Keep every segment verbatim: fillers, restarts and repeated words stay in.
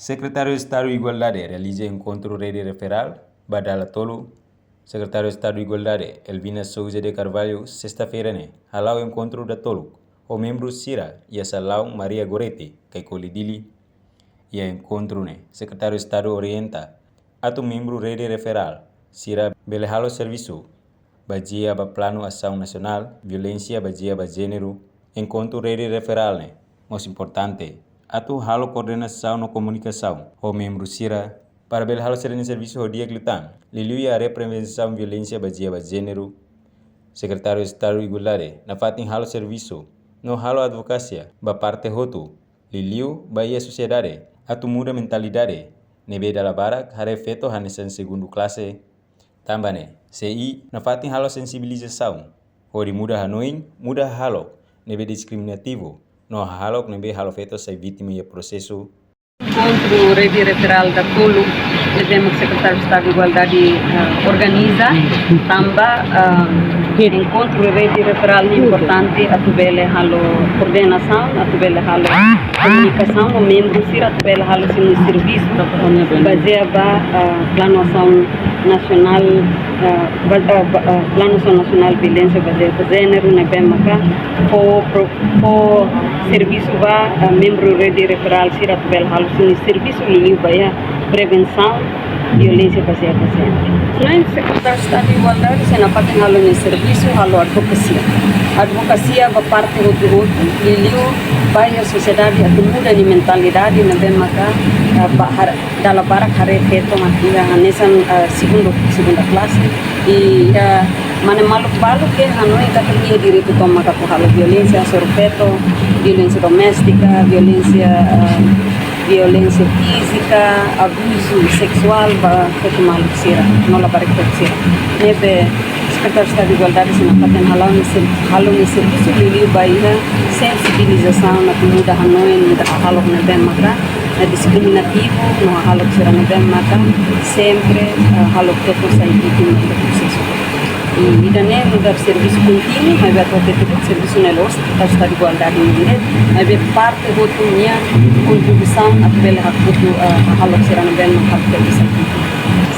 Sekretáriu Estadu Igualdade realiza enkontru rede referál ba dala tolu. Sekretáriu Estadu Igualdade, Elvina Sousa de Carvalho, sesta-feira ne'e hala'o enkontru datoluk ho membru sira iha salaun Maria Goretti, Caicoli, Dili. Iha enkontru ne'e, Sekretáriu Estadu orienta atu membru rede referál sira bele halo servisu bazeia ba Planu Asaun Nasionál Violénsia Bazeia ba Jéneru. Enkontru rede referál ne'e mós importante atu halo koordenasaun no komunikasaun ho membru sira para bele halo sira-nia servisu ho di'ak liután, liuliu iha área prevensaun violénsia bazeia ba jéneru. Sekretáriu Estadu Igualdade nafatin halo servisu no halo advokasia ba parte hotu, liuliu ba iha sosiedade, atu muda mentalidade ne'ebé dala barak haree feto hanesan segundu klase. Tanba ne'e, C I nafatin halo sensibilizasaun hodi muda hanoin, muda hahalok ne'ebé diskriminativu no hahalok ne'ebé halo feto sai vítima iha prosesu. Enkontru rede referál datoluk ne'ebé mak Sekretáriu Estadu Igualdade, eh, organiza, tanba, eh, enkontru rede referál ne'e importante atu bele halo koordenasaun, atu bele halo komunikasaun ho membru sira, atu bele halo sira-nia servisu bazeia ba, eh, Planu Asaun Nasionál, eh, ba-, eh, ba-, eh, Planu Asaun Nasionál Violénsia Bazeia ba Jéneru ne'ebé maka fó pro-, fó servisu ba, eh, membru rede referál sira atu bele halo sira-nia servisu liuliu ba iha prevensaun violénsia bazeia ba jéneru. Ne'e Sekretáriu Estadu Igualdade sei nafatin halo nia servisu, halo advokasia. Advokasia ba parte hotu-hotu, liuliu ba iha sosiedade atu muda nia mentalidade ne'ebé maka, eh, ba har-, dala barak haree feto mak iha hanesan, eh, segundu, segunda klase. I, eh, mane maluk balu ke hanoin katak iha direitu tomak atu halo violénsia hasoru feto, violénsia doméstika, violénsia, eh, violénsia fízika, abuzu seksuál ba feto maluk sira, no labarik feto sira. Ne'ebé Sekretáriu Estadu Igualdade sei nafatin halo nia ser-, halo nia servisu liuliu ba iha sensibilizasaun atu muda hanoin, muda hahalok ne'ebé maka, eh, diskriminativu, no hahalok sira ne'ebé maka sempre, eh, halo feto sai vítima iha prosesu. I ida-ne'e nu'udar servisu kontínuu, maibé atu hatete katak servisu ne'e la'ós Sekretáriu Estadu Igualdade nia diretu, maibé parte hotu nia kontribuisaun atu bele hakutu, eh, hahalok sira ne'ebé mak halo feto sai vítima.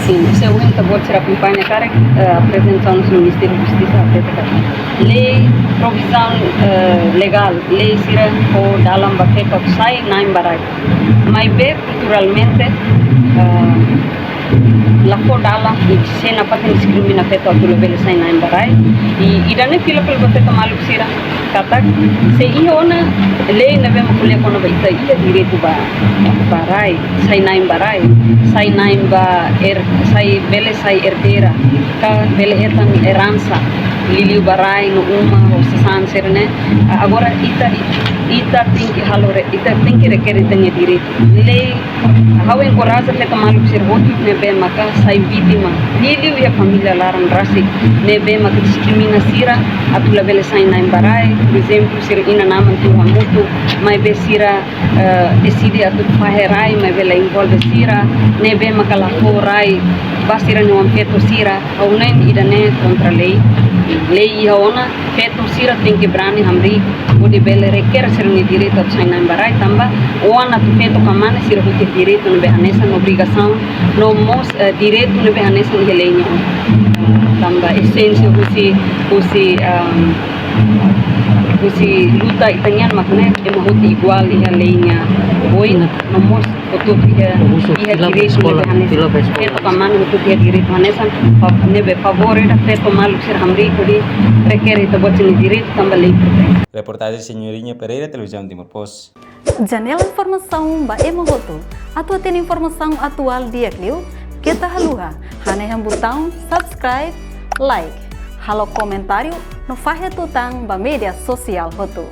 Sin, se ohin ita-boot sira akompaña karik, eh, aprezentasaun husi Ministériu Justisa, aprezentasaun lei, provizaun, eh, legál, lei sira fó dalan ba feto atu sai na'in ba rai. Maibé kulturalmente, eh, la fó dalan, i sei nafatin diskrimina feto atu labele sai na'in ba rai. I ida-ne'e fila fali ba feto maluk sira katak, sei iha ona lei ne'ebé mak ko'alia kona-ba ita iha direitu ba, ba rai, sai na'in ba rai, sai na'in ba er-, sai bele sai erdeira, ka bele hetan eransa, liuliu ba rai no uma, ho sasán sira-ne'e. A-, agora ita, ita tenke halo re-, ita tenke rekere ita-nia direitu. Lei, ha'u enkoraja feto maluk sira hotu ne'ebé maka sai vítima, liuliu iha família laran rasik, ne'ebé maka diskrimina sira atu labele sai na'in ba rai, por ezemplu, sira inan-aman tuur hamutuk, maibé sira, eh, deside atu fahe rai, maibé la envolve sira, ne'ebé maka la fó rai ba sira-nia oan feto sira, ha'u hanoin ida-ne'e kontra lei. Lei iha ona, feto sira tenke brani hamriik hodi bele rekere sira-nia direitu atu sai na'in ba rai, tanba oan atu feto ka mane sira hotu iha direitu ne'ebé hanesan, obrigasaun no mós, eh, direitu ne'ebé hanesan iha lei nian. Tanba esénsia husi, husi, ehm, husi luta ita-nian mak ne'e, ema hotu iguál iha lei nia oin, no mós hotu iha, iha direitu ne'ebé hanesan. Feto ka mane hotu iha direitu hanesan, fa-, ne'ebé favór ida feto maluk sira hamriik hodi rekere ita-boot sira-nia direitu tanba lei proteje. Reportajen Senhorinha Pereira, Televizaun Timor Post. Janela informasaun ba ema hotu. Atu hatene informasaun atuál di'ak liu, keta haluha hanehan butaun subscribe, like, halo komentáriu no fahe tutan ba média sosiál hotu.